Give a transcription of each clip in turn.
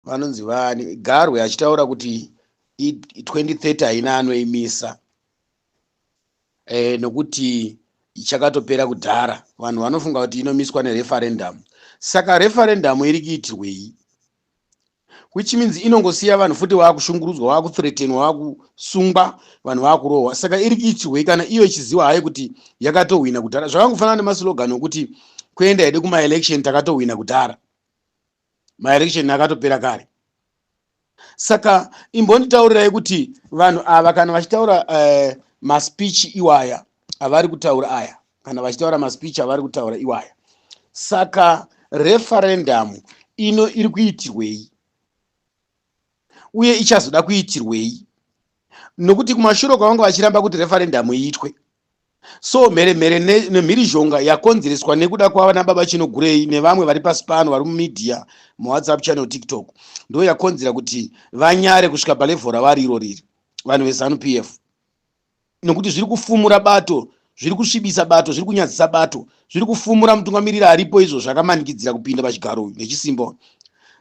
Vanonzi vani, Garwe achitaura kuti 2030 haina anoimisa, nokuti chakatopera kudhara. Vanhu vanofunga kuti inomiswa nereferendum. Saka referendum iri kuitirwei? Which means inongosiya vanhu futi vaakushungurudzwa, vaakuthreatenwa, vaakusungwa, vanhu vaakurohwa. Saka iri kuitirwei kana iyo ichiziva hayo kuti yakatohwina kudhara? Zvakangofanana nemaslogan okuti kuenda hedu kumaelection, takatohwina kudhara, maelection akatopera kare. Saka imbonditaurirai kuti vanhu ava kana vachitaura maspeech iwaya avari kutaura aya, kana vachitaura maspeech avari kutaura iwaya, saka referendum ino iri kuitirwei uye ichazoda kuitirwei? Nokuti kumashure kwavanga vachiramba kuti referendum iitwe, so mheremhere nemhirizhonga yakonzereswa nekuda kwavana baba Chinogurei nevamwe vari pasi pano vari mumedia, muWhatsApp channel, TikTok, ndo yakonzera kuti vanyare kusvika palevel ravari iro riri vanhu veZANU PF, nokuti zviri kufumura bato, zviri kusvibisa bato, zviri kunyadzisa bato, zviri kufumura mutungamiriri aripo izvo zvakamanikidzira kupinda pachigaro nechisimba.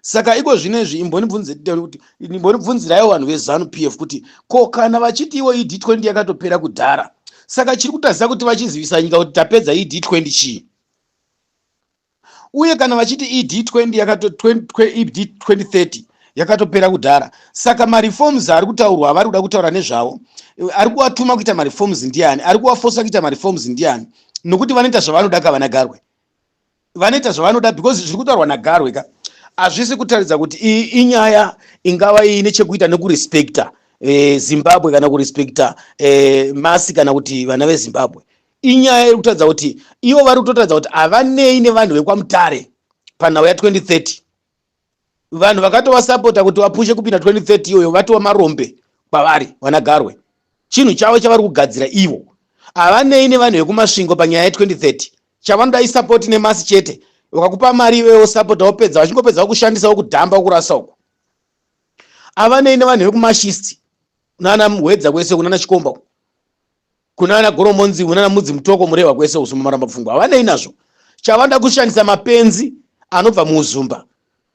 Saka iko zvinezvi imbonibvunziraiwo vanhu veZANU PF kuti ko kana vachiti iwo ED 20 yakatopera kudhara, saka chiri kutadzisa kuti vachizivisa nyika kuti tapedza ED 20 chii? Uye kana vachiti ED 20 yakato ED 2030 yakatopera kudhara, saka mareforms ari kutaurwa, avari kuda kutaura nezvavo, ari kuvatuma kuita mareforms ndiani? Ari kuvafosa kuita mareforms ndiani? Nokuti vanoita zvavanoda kavana Garwe, vanoita zvavanoda, because zviri kutaurwa naGarwe ka hazvisi kutaridza kuti iyi inyaya ingava iine chekuita nekurespekta Zimbabwe kana kurespekta masi kana kuti vana veZimbabwe. Inyaya iri kutaridza kuti ivo vari kutotaridza kuti havanei nevanhu vekwaMutare panhau ya2030. Vanhu vakatovasapota kuti vapushe kupinda 2030 iyoyo vatova marombe kwavari. Vana Garwe, chinhu chavo chavari kugadzira ivo, havanei nevanhu vekuMasvingo panyaya ye2030. Chavanoda isupport nemasi chete. Vakakupa mari, iwewo sapota, wopedza, vachingopedza kushandisa, wokudhamba, wokurasa uko. Havanei nevanhu vekumashisti nana Hwedza kwese, kunana Chikomba, kunana Goromonzi, kunana Mudzi, Mutoko, Murehwa kwese, Uzumba Maramba Pfungwa, havanei nazvo. Chavanoda kushandisa mapenzi anobva muUzumba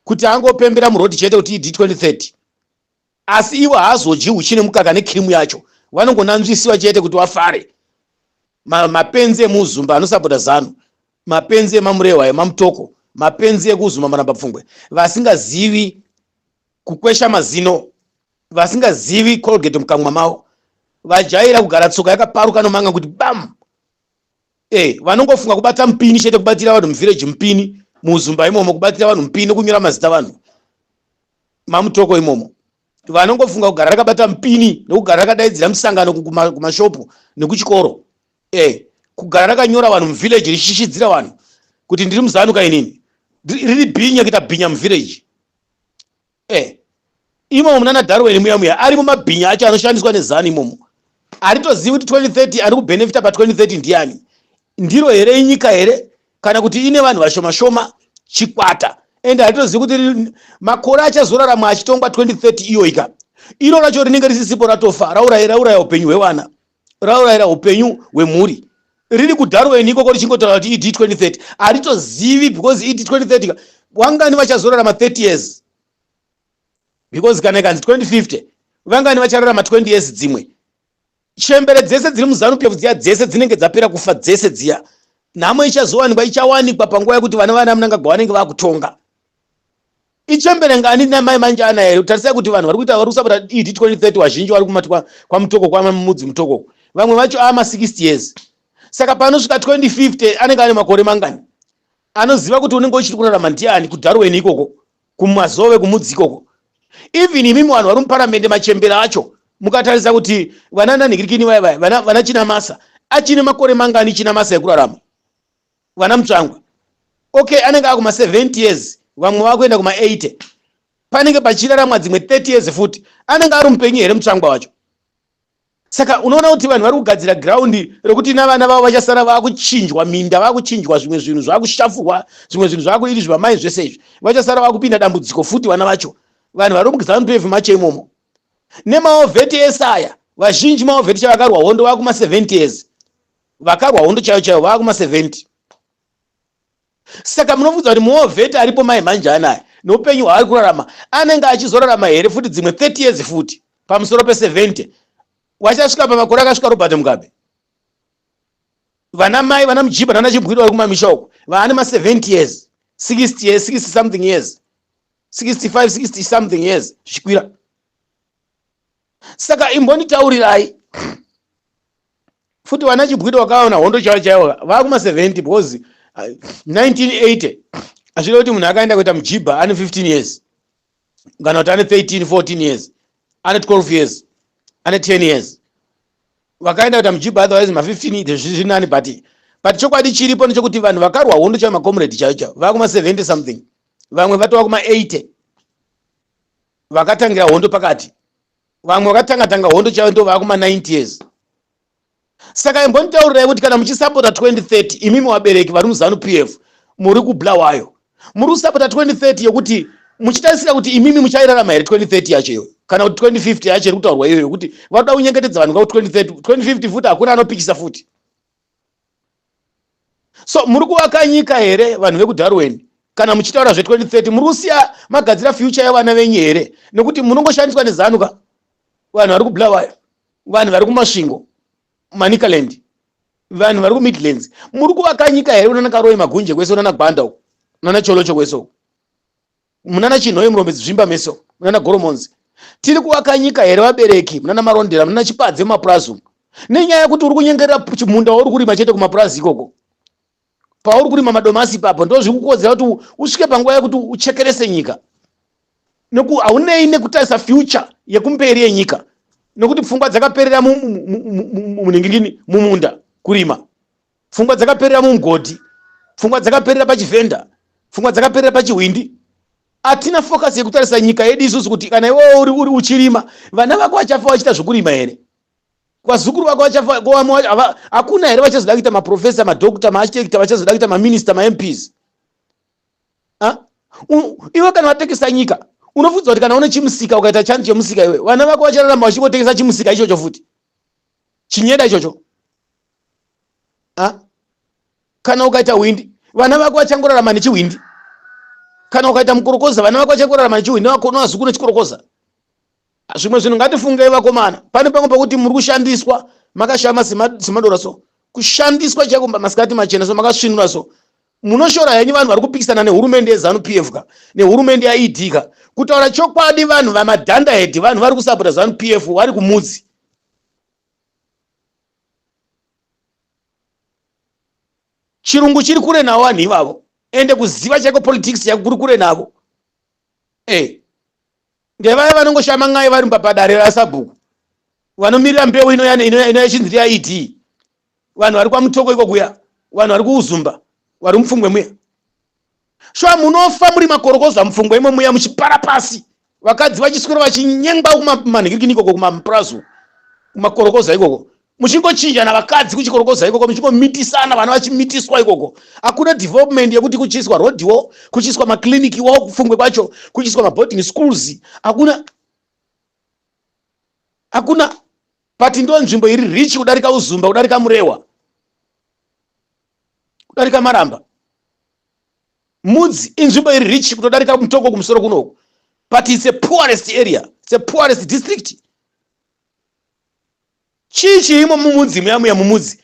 kuti angopembera murodhi chete kuti ED 2030, asi ivo haazodyi uchi nemukaka nekirimu yacho. Vanongonanzvisiwa chete kuti vafare. Mapenzi emuUzumba anosapota ZANU, mapenzi emaMurehwa, emaMutoko, mapenzi ekuUzumba Maramba Pfungwe, vasingazivi kukwesha mazino, vasingazivi Colgate mukamwa mavo, vajaira kugara tsoka yakaparuka nomanga kuti bam. Vanongofunga kubata mupini chete, kubatira vanhu muvillage mupini, muUzumba imomo, kubatira vanhu mupini, kunyora mazita vanhu maMutoko imomo. Vanongofunga kugara rakabata mupini nokugara rakadaidzira musangano kumashopu nekuchikoro, kugara rakanyora vanhu muvillage, richishishidzira vanhu kuti ndiri muZANU kainini, riri bhinya, kuita bhinya muvillage. Imomo munana Darwin muya muya arimo mabhinya acho anoshandiswa neZANU imomo. Haritozivi kuti 2030 ari kubhenefita pa2030 ndiani. Ndiro here inyika here, kana kuti ine vanhu vashoma shoma chikwata? Ende haritozivi kuti makore achazorarama achitongwa 2030 iyoika, iro racho rinenge risisipo, ratofa, rauraya upenyu hwevana, raurayira upenyu hwemhuri. Riri kuDarwin ikoko richingotaura kuti ED 2030. Haritozivi, because ED 2030 wangani vachazorarama 30 years? Because kana ikanzi 2050, vangani vachararama 20 years dzimwe? Chembere dzese dziri muZANU PF dziya dzese dzinenge dzapera kufa dzese dziya. Nhamo ichazowanikwa, ichawanikwa panguva yekuti vana Mnangagwa vanenge vakutonga. Ichembere ngani namai manje ana here? Tarisai kuti vanhu vari kuita, vari kusapota ED 2030, vazhinji vari kumatwa kwaMutoko, kwaMudzi Mutoko, vamwe vacho ama 60 years. Saka panosvika 2050 anenge ane makore mangani? Anoziva kuti unenge uchiri kurarama ndiani kuDarwin ikoko, kuMazove, kuMudzi ikoko? Even imimi vanhu vari muparamende, machembera acho, mukatarisa kuti vana nanhikirikini vaya vaya, vana Chinamasa, achine makore mangani Chinamasa ekurarama? Vana Mutsvangwa, okay, anenge akuma 70 years, vamwe vakuenda kuma 80. Panenge pachiraramwa dzimwe 30 years futi, anenge ari mupenyu here Mutsvangwa wacho? Saka unoona kuti vanhu vari kugadzira ground rekuti navana vavo vachasara vakuchinjwa minda, vakuchinjwa zvimwe zvinhu, zvakushafurwa zvimwe zvinhu, zvakuiri zvivamai zvese izvi, vachasara vakupinda dambudziko futi vana vacho. Vanhu vari muZANU PF macho imomo nemawar vet ese aya, vazhinji mawar vet chavakarwa hondo vakuma 70 years, vakarwa hondo chaiyo chaiyo vakuma 70. Saka munobvunza kuti muwar vet aripo mai manje anaya neupenyu hwaari kurarama, anenge achizorarama here futi dzimwe 30 years futi pamusoro pe70? Wachasvika pamakore akasvika Robert Mugabe. Vana mai vana Mujibha nana Chibwiro vari kumamisha uko vaane ma70 years, 60 years, 60 something years, 65, 60 something years zvichikwira. Saka imbonditaurirai futi, vana Chibwiro vakaona hondo chaivo chaivo vaakuma70, because 1980 hazvida kuti munhu akaenda kuita mujibha ane 15 years kana kuti ane 13, 14 years, ane 12 years, ane 10 years vakaenda kuita mujibha. Otherwise ma15 zvirinani, but chokwadi chiripo ndechekuti vanhu vakarwa hondo chaivo, macomrade chaivo chaivo, vaakuma70 something, vamwe vatova kuma80 vakatangira hondo pakati, vamwe vakatanga tanga hondo chaivo ndo vaakuma90 years. Saka imbonditaurirai kuti kana muchisapota 2030, imimi vabereki vari muZANU PF, muri kuBulawayo, muri kusapota 2030 yekuti muchitarisira kuti imimi muchairarama here 2030 yacho iyoyo, kana kuti 2050 yacho iri kutaurwa iyoyo, kuti varoda kunyengetedza vanhu ka 2030, 2050 futi hakuna anopikisa futi? So muri kuvaka nyika here, vanhu vekuDarwen? Kana muchitaura zve2030, muri kusiya magadzira future yevana venyu here? Nekuti munongoshandiswa neZANU ka. Vanhu vari kuBulawayo, vanhu vari kuMasvingo, Manicaland, vanhu vari kuMidlands, muri kuvaka nyika here? Unana Karoi, Magunje kwese, unana Gwanda uko, unana Cholocho kwese uko, munana Chinhoyi, Murombedzi, Zvimba meso, munana Goromonzi, tiri kuvaka nyika here, vabereki? Munana Marondera, munana Chipadze, mumapurazi umu, nenyaya yekuti uri kunyengerera chimunda wauri kurima chete kumapurazi ikoko, pauri kurima madomasi ipapo, ndo zviri kukodzera kuti usvike panguva yekuti uchekerese nyika. Haunei nekutarisa future yekumberi yenyika, nekuti pfungwa dzakaperera munhingirini, mumunda kurima, pfungwa dzakaperera mumugodhi, pfungwa dzakaperera pachivhenda, pfungwa dzakaperera pachihwindi. Hatina focus yekutarisa nyika yedu isusu, kuti kana iwewe uri uchirima, vana vako vachafa vachiita zvokurima here? Vazukuru vako vachafa, hakuna here vachazoda kuita maprofesa, madokta, maarchitecta, vachazoda kuita maminista, maMPs? Iwe kana watengesa nyika, unofunza kuti kana une chimusika, ukaita chani chemusika iwe, vana vako vachararama vachingotengesa chimusika ichocho futi, chinyeda ichocho? Kana ukaita hwindi, vana vako vachangorarama nechihwindi? Kana ukaita mukorokoza, vana vako vachangorarama nechihwindi nevazukuru nechikorokoza? Zvimwe zvinhu ngatifungei, vakomana. Pane pamwe pekuti muri kushandiswa makashama semadora, so kushandiswa chaiko masikati machena, so makasvinura. So munoshora henyu vanhu vari kupikisana nehurumende yeZANU PF ka, nehurumende yaED ka. Kutaura chokwadi, vanhu vamadhandahedhi, vanhu vari kusapota ZANU PF vari kumudzi. Chirungu chiri kure navo vanhu ivavo, ende kuziva chaiko politics yako kuri kure navo. Ndevaya vanongoshama n'ai vari padare rasabhuku, vanomirira mbeu inoyachinzi yaED, vanhu vari kwaMutoko ikokuya, vanhu vari kuUzumba, vari mupfungwe muya. Shuwa, munofa muri makorokoza mupfungwe imo muya, muchipara pasi, vakadzi vachiswera vachinyengwa kumanhikirikini ikoko, kumapurazi, kumakorokoza ikoko, muchingochinjana vakadzi kuchikorokoza ikoko, muchingomitisana, vana vachimitiswa ikoko. Hakuna development yekuti kuchiiswa rodhiwo, kuchiiswa maklinikiwo kupfungwe kwacho, kuchiiswa maboarding schools, hakuna, hakuna. But ndo nzvimbo iri rich kudarika Uzumba, kudarika Murewa, kudarika Maramba. Mudzi inzvimbo iri rich kutodarika Mutoko kumusoro kunoku, but it's a poorest area, it's a poorest district. Chii chirimo mumudzi muya muya? Mumudzi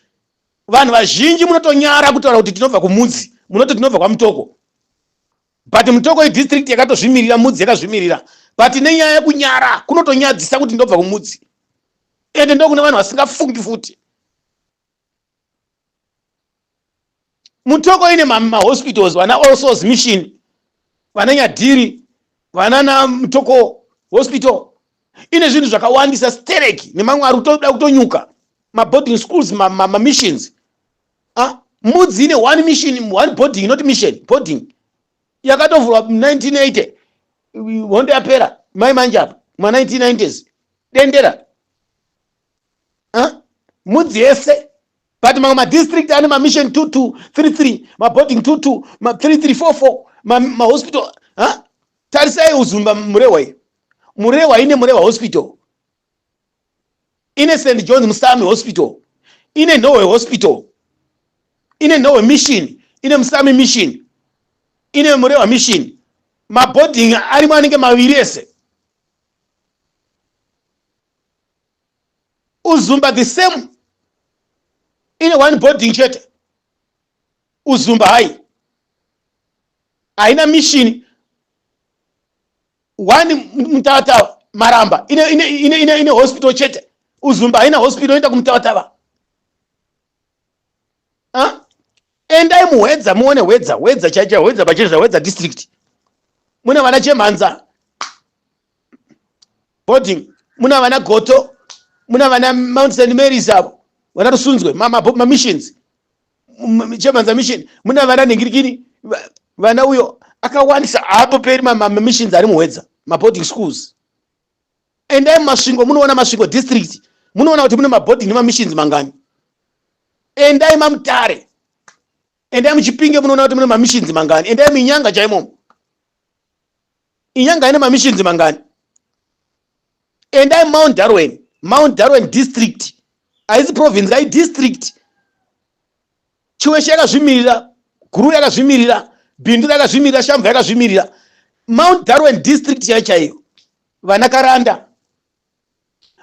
vanhu vazhinji munotonyara kutaura kuti tinobva kumudzi, munoti tinobva kwaMutoko, but Mutoko idistrict yakatozvimirira, Mudzi yakazvimirira, but nenyaya yekunyara kunotonyadzisa kuti ndobva kumudzi. Ende ndokune vanhu vasingafungi futi. Mutoko ine mahospitals, vana All Souls Mission, vana Nyadhiri, vana naMutoko Hospital, ine zvinhu zvakawandisa stereki, nemamwe ari kutoda kutonyuka, maboarding schools, mamissions. Mudzi ine one mission, one boarding, not mission, boarding yakatovhurwa 1980, hondo yapera mai manje apa, ma1990s, Dendera. Mudzi yese, but mamwe madistrict ane mamission 2 2 3 3, maboarding 2 2, 3 3 4 4, mahospital. Tarisai Uzumba, Murehwa iyi. Murehwa ine Murehwa Hospital, ine St Johns Musami Hospital, ine Nhowe Hospital, ine Nhowe Mission, ine Musami Mission, ine Murehwa Mission. Maboarding arimo anenge maviri ese. Uzumba the same ine one boarding chete. Uzumba hai haina mission one. Mutavatava Maramba ine, ine, ine, ine, ine hospital chete. Uzumba haina hospital, inoenda kuMutavatava. Endai muHwedza muone Hwedza, Hwedza chaicha, Hwedza pachezva, Hwedza district mune vana Chemhanza boarding, muna vana Goto, muna vana Mount St Marys, avo vana Rusunzwe, mamissions, Chemhanza mission, muna vana Nengirikini, vana uyo akawandisa haapoperi mamissions ari muHwedza, maboarding schools. Endai muMasvingo munoona Masvingo district, munoona kuti mune maboarding nemamissions mangani. Endai maMutare, endai muChipinge, munoona kuti mune mamissions mangani. Endai muInyanga chaimomo, Inyanga ine mamissions mangani. Endai Mount Darwin, Mount Darwin district, haisi province, kai district. Chiweshe yakazvimirira, Guru yakazvimirira, Bindu yakazvimirira, Shamva yakazvimirira. Mount Darwin district chaiyo chaiyo, vana Karanda,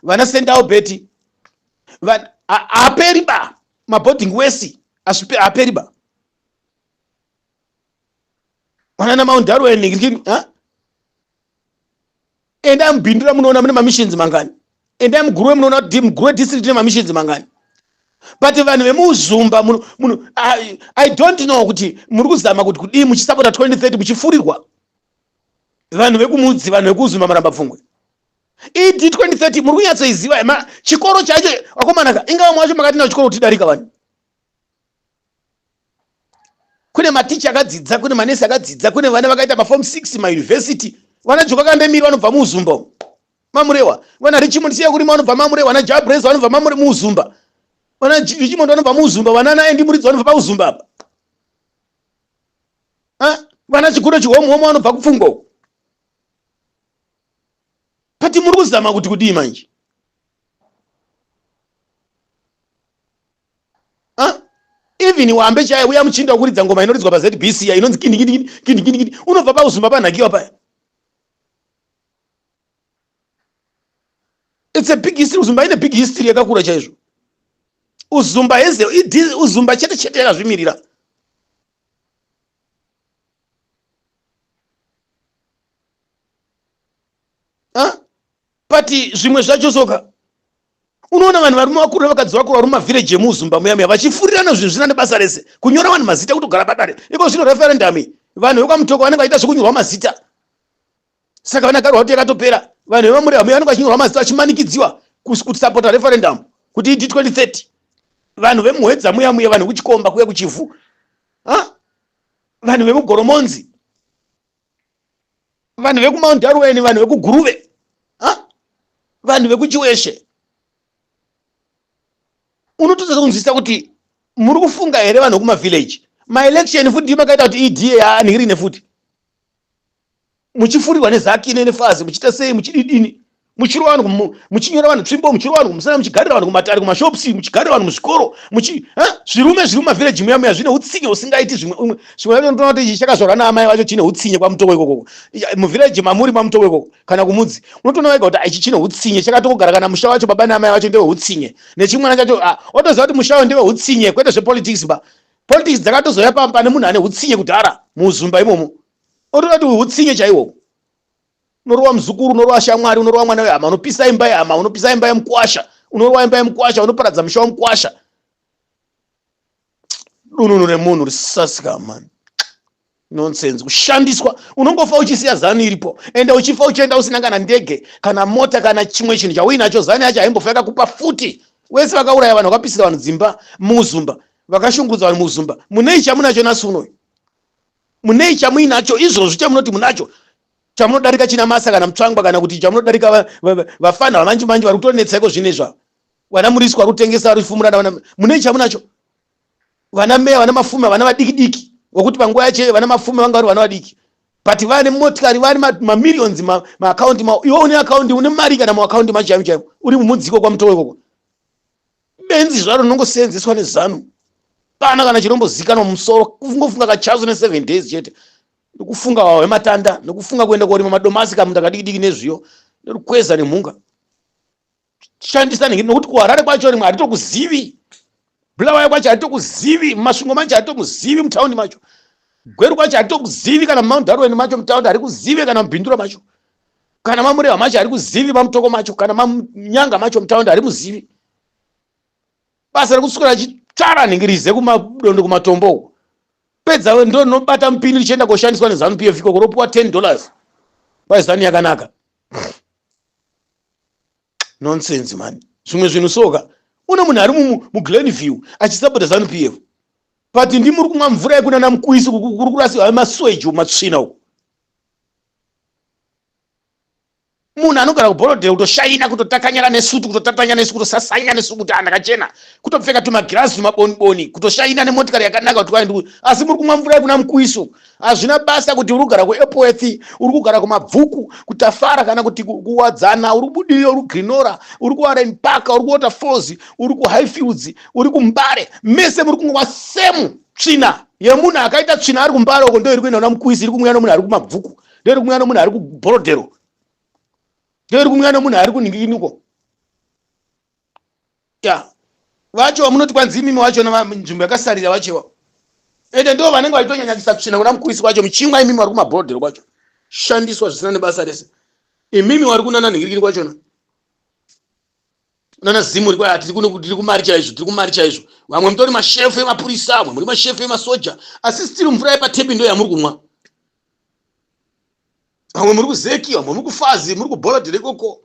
vana St Albert, haaperi ba maboarding wesi, haaperi ba vanana Mount Darwin. Endai muBindura munoona mune mamissions mangani. Endai muGuruve munoona kuti muGuruve district ine mamissions mangani. But vanhu vemuZumba muno, I don't know kuti muri kuzama kuti kudii muchisapota 2030 muchifurirwa. Vanhu vekuMudzi, vanhu vekuZumba, Maramba Pfungwe, ED 2030 muri kunyatsoiziva? Chikoro chacho vakomanaka, inga vamwe vacho makati chikoro kutidarika vanhu. Kune maticha akadzidza, kune manesi akadzidza, kune vana vakaita maform 6 mauniversity. Vana Joka Kandemiri vanobva muUzumba maMurewa, vana Richmond Siya Kurima vanobva maMurewa, vana Jabres vanobva muUzumba, vana Richmond vanobva muUzumba, vana naEndi Muridzi vanobva paUzumba apa, vana Chiguro Chihomuhomu vanobva kuPfungwa uko. Pati muri kuzama kuti kudii manje? Even wambe chaiye uya muchinda wekuridza ngoma inoridzwa paZBC ya inonzi kindi kindi kindi kindi kindi, unobva paUzumba panhakiwa paya. It's a big history. Uzumba ine big history yakakura chaizvo. Uzumba heze, Uzumba chete chete yakazvimirira. But zvimwe zvacho soka, unoona vanhu varume vakuru nevakadzi vakuru vari mumavhireji emuUzumba muya muya vachifurirana zvinhu zvisina nebasa rese, kunyora vanhu mazita, kutogara padare iko zvino. Referendum, vanhu vekwaMutoko vanenge vachiita zvekunyorwa mazita, saka vanagarwa kuti yakatopera. Vanhu vevaMurewa muya vanenge vachinyorwa mazita, vachimanikidziwa kusapota referendum kuti ED 2030. Vanhu vemuHwedza muya muya, vanhu vekuChikomba kuya kuChivhu, vanhu vemuGoromonzi, vanhu vekuMount Darwin, vanhu vekuGuruve, vanhu vekuChiweshe, unototadza kunzwisisa kuti muri kufunga here vanhu vekumavillage. Maelection futi makaita kuti ED yaanhirine futi, muchifurirwa neZACC neFAZ, muchiita sei, muchididini, muchirova vanhu, muchinyora vanhu tsvimbo, muchirova vanhu kumusana, muchigarira vanhu kumatare, kumashops, muchigarira vanhu muzvikoro, zvirume zviri mumavhireji muya muya zvine utsinye usingaiti. Zvimwe zvimwe vacho unotoona kuti ichi chakazvarwa naamai vacho chine utsinye kwaMutoko ikokoko, muvhireji mamuri maMutoko ikoko kana kuMudzi, unotoona wega kuti ichi chine utsinye, chakatogara kana musha wacho, baba naamai vacho ndeweutsinye, nechimwana chacho watoziva kuti musha wacho ndeweutsinye, kwete zvepolitics ba. Politics dzakatozoya pane munhu ane utsinye kudhara muZumba imomo, otoona kuti utsinye chaihwo. Unorova muzukuru, unorova shamwari, unorova mwana wehama, unopisa imba yehama, unopisa imba yemukwasha, unorova imba yemukwasha, unoparadza musha wemukwasha. Dununu remunhu risasika mani, nonsense, kushandiswa. Unongofa uchisiya ZANU iripo. Ende uchifa uchienda usina kana ndege, kana mota, kana chimwe chinhu chauinacho. ZANU yacho haimbofa yakakupa futi. Wese vakauraya vanhu, vakapisira vanhu dzimba muZumba, vakashungurudza vanhu muZumba, munei chamunacho nhasi unoyu? Munei chamuinacho izvozvi chamunoti munacho, chamunodarika Chinamasa kana Mutsvangwa, kana kuti chamunodarika vafana vamanji manji vari kutonetsa iko zvino izvavo, vana Muriswa vari kutengesa, vari kufumurana? Vana munei chamunacho? Vana meya, vana Mafume, vana vadiki diki, wekuti panguva yacho vana Mafume vanga vari vana vadiki, but vane motikari, vane mamillions maakaunti mavo. Iwe une akaunti, une mari kana muakaunti macho chaimo chaimo, uri mumudziko kwaMutoko ikoko, benzi zvaro rinongosenzeswa neZANU, pana kana chinombozikanwa mumusoro, kungofunga kachazo ne7 days chete. Nekufunga wawa wematanda, nekufunga kuenda korima madomasi kamunda kadiki diki nezviyo, nerukweza nemhunga. Shandisa nhingi nokuti kuHarare kwacho rimwe hatitokuzivi. Bulawayo kwacho hatitokuzivi, muMasvingo macho hatitokuzivi, mutaundi macho. Gweru kwacho hatitokuzivi, kana muMount Darwin macho mutaundi harikuzivi, kana muBindura macho. Kana maMurehwa macho harikuzivi, maMutoko macho, kana maNyanga macho mutaundi harimuzivi. Basa rekuswera achitsvara nhingirize kumadondo kumatombo uko. Pedza ndo rinobata mupini richienda koshandiswa neZanu PF ikoko ropiwa $10. Kwai Zanu yakanaka. Nonsense man. Zvimwe zvinhu soka. Une munhu ari muGlenview achisapota Zanu PF. But ndimuri kumwa mvura yekunana Mukuisi kuri kurasiwa masewage matsvina uko. Munhu anogara kuBorodhera kutoshaina, kutotakanyara nesutu, kutotatanya nesu, kutosasanya nesu kuti andakachena, kutopfeka tumagirazi tumaboniboni, kutoshaina nemotikari yakanaka kuti kwaendi. Asi muri kumwa mvura yekuna Mukuiso. Hazvina basa kuti uri kugara kuEpworth, uri kugara kuMabvuku, kuTafara, kana kuti kuWadzana, uri kuBudiriro, uri kuGrenora, uri kuWarren Park, uri kuWaterfalls, uri kuHighfields, uri kuMbare, mese muri kumwa same tsvina yemunhu akaita tsvina ari kuMbare uko ndo iri kuenda kuna Mukuisi, iri kumwiwa nomunhu ari kuMabvuku, ndo iri kumwiwa nomunhu ari kuBorodhero, ndo iri kumwiwa nomunhu ari kunhingiriniko. Ya vacho vamunoti kwanzi imimi wacho nzvimbo yakasarira vachewa ende ndo vanenge vachitonyanyakisa tsvina kuna Mukuisi kwacho, muchimwa imimi vari kumabhodhero kwacho. Shandiswa zvisina nebasa rese imimi vari kunana nhingirikiri kwachona nana Zimuri. Kwaya tiri kuno, tiri kumari chaizvo, tiri kumari chaizvo. Vamwe mutori mashefu emapurisa, vamwe muri mashefu emasoja, asi still mvura yepatepi ndo yamuri kumwa. Vamwe muri kuZEC, vamwe muri kuFazi, muri kuBorodhero ikoko,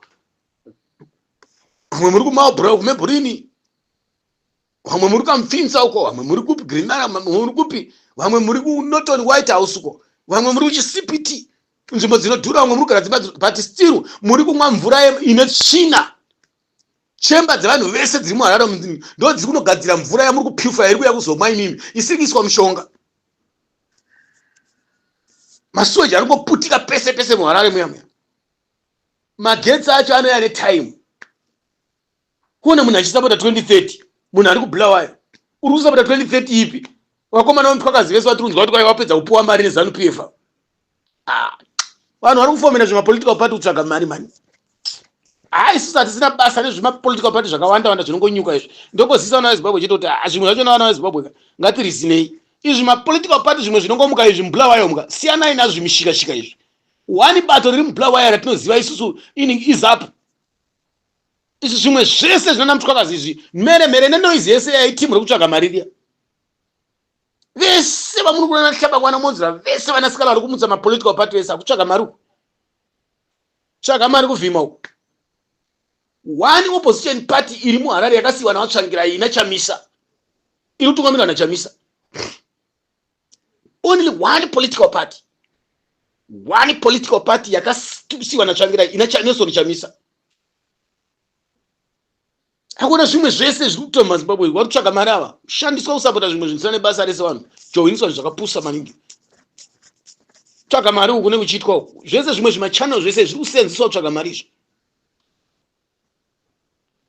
vamwe muri kuMarlborough, kuMeburini, vamwe muri kaMupfinsa uko, vamwe muri kupi, Grinara, vamwe muri kupi, vamwe muri kuNorton White House uko, vamwe muri kuchiCPT, nzvimbo dzinodhura, vamwe muri kugara dzimba, but still muri kumwa mvura ine tsvina. Chemba dzevanhu vese dziri muHarare ndo dziri kunogadzira mvura yamuri kupurifya iri kuya kuzomwa imimi, isiri kuiswa mushonga. Masuweji ari kungoputika pese pese muHarare muya muya. Magetsi acho anouya netime. Kuona munhu achisapota 2030, munhu ari kuBulawayo, uri kusapota 2030 ipi? Vakomana vemutwakazi vese vatiri kunzwa kuti kwai wapedza kupuwa mari neZanu PF. Ah, vanhu vari kufomera zvemapolitical party kutsvaga mari mani. Hai, isusu hatisina basa nezvemapolitical party zvakawanda wanda zvinongonyuka izvi. Ndongozivisa vana veZimbabwe chete kuti ah, zvimwe zvachona, vana veZimbabwe, ngatirizinei izvi mapolitical party zvimwe zvinongomuka izvi muBulawayo. Muka siyanai nazvo zvimishikashika izvi. One bato riri muBulawayo ratinoziva isusu ini iZAPU. Izvi zvimwe zvese zvinana mutwakazi izvi, mhere mhere nenoise yese yaitimu rekutsvaga mari riya. Vese vamuri kuona hlaba kwana Monzira, vese vanasikana vari kumutsa mapolitical party vese akutsvaga mari uku, tsvaga mari kuvhima uku. One opposition party iri muHarare yakasiyiwa naVaTsvangirai ina Chamisa, iri kutungamirwa naChamisa. Only one political party, one political party yakasiyiwa naTsvangirai ina Nelson Chamisa. Hakuna zvimwe zvese zviri kuitwa mumaZimbabwe. Vari kutsvaga mari ava, kushandiswa kusapota zvimwe zvinhu zvisina nebasa rese. Vanhu joiniswa zvinhu zvakapusa maningi. Tsvaga mari uku nekuchiitwa uku zvese, zvimwe zvimachannel zvese zviri kusenzeswa kutsvaga mari izvi.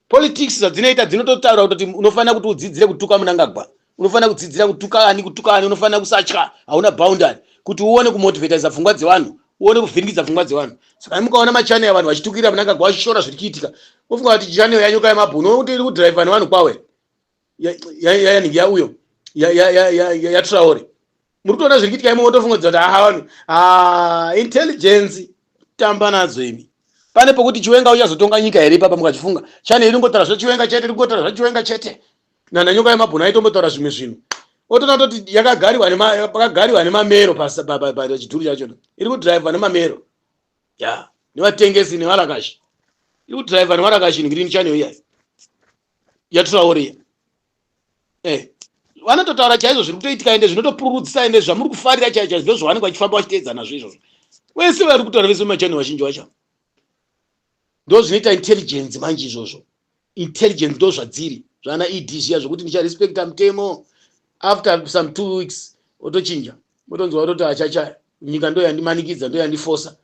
Politics zvadzinoita, dzinototaura kutoti unofanira kuti udzidzire kutuka Munangagwa, unofanira kudzidzira kutuka ani, kutuka ani, unofanira kusatya, hauna boundary, kuti uone kumotivataisa pfungwa dzevanhu, uone kuvhiringidza pfungwa dzevanhu. Saka mukaona machannel vanhu vachitukirira Munangagwa, vachishora zviri kuitika, ufunga kuti channel yaNyoka yemabhunu kuti iri kudhiraivha nevanhu kwawe yayanhingi yauyo yaTraore. Muri kutoona zviri kuitika imo, wotofunga kuti aha, vanhu intelligence tamba nadzo imi. Pane pokuti Chiwenga uchazotonga nyika here ipapa? Mukachifunga, channel iri ngotaura zvaChiwenga chete, iri ngotaura zvaChiwenga chete. Nana Nyoka yemabhunu aitombotaura zvimwe zvinhu, otoona toti yakagariwa pakagariwa nemamero pachidhuru chachona, iri kudhiraivha nemamero ya nevatengesi nevarakashi, iri kudhiraivha nevarakashi. Green channel iyayo yaTraore, vanototaura chaizvo zviri kutoitika, ende zvinotopururudzisa, ende zvamuri kufarira chaizvo chaizvo ndo zvavanenge vachifamba vachiteedza nazvo izvozvo. Vese vari kutaura vese vemachannel vazhinji vacho, ndo zvinoita intelligence manje izvozvo. Intelligence ndo zvadziri zvana ED zviya zvokuti ndicharespekta mutemo, after some 2 weeks otochinja, motonzwa ototi achacha nyika ndo yandimanikidza, ndo yandifosa.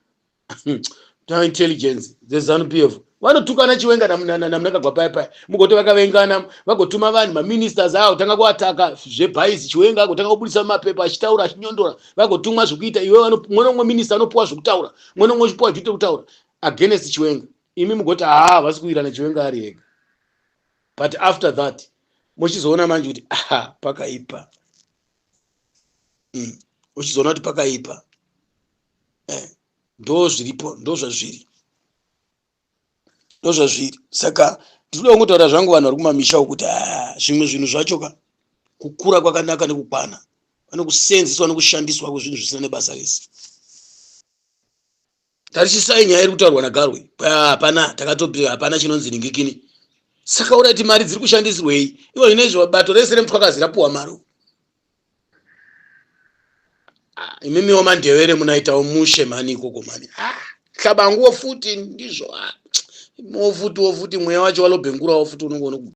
Ta intelligence dzeZanu PF. Vanotukana Chiwenga naMnangagwa paya paya, mugoti vakavengana, vagotuma vanhu, maministers avo, tanga kuataka zvebhaisi. Chiwenga agotanga kubudisa mapepa achitaura, achinyondora. Vagotumwa zvekuita. Iwe mwe nomwe minista anopuwa zvekutaura, mwe nomwe uchipuwa zviite kutaura against Chiwenga. Imi mugoti haa, havasi kuwirana, Chiwenga ari ega. But after that muchizoona manje kuti aha, pakaipa. Uchizoona kuti pakaipa. Ndo zviripo, ndo zvazviri, ndo zvazviri. Saka ndinoda kungotaura zvangu, vanhu vari kumamisha ukuti ah, zvimwe zvinhu zvacho ka, kukura kwakanaka nekukwana, vanokusenzeswa nekushandiswa kwezvinhu zvisina nebasa rese. Tarisisai nyaya iri kutaurwa naGarwe. Hapana, takatopi, hapana chinonzi ningikini. Saka uraiti mari dziri kushandisirwei? Ivo zvinezvi bato rese remutwakazi rapuwa mari. Ah, imimiwo maNdevere munaitawo mushe mani ikoko mani. Ah, hlabanguwo futi ndizvo. Ah, imiwo futiwo futi mweya wacho walobhengurawo futi unongoona.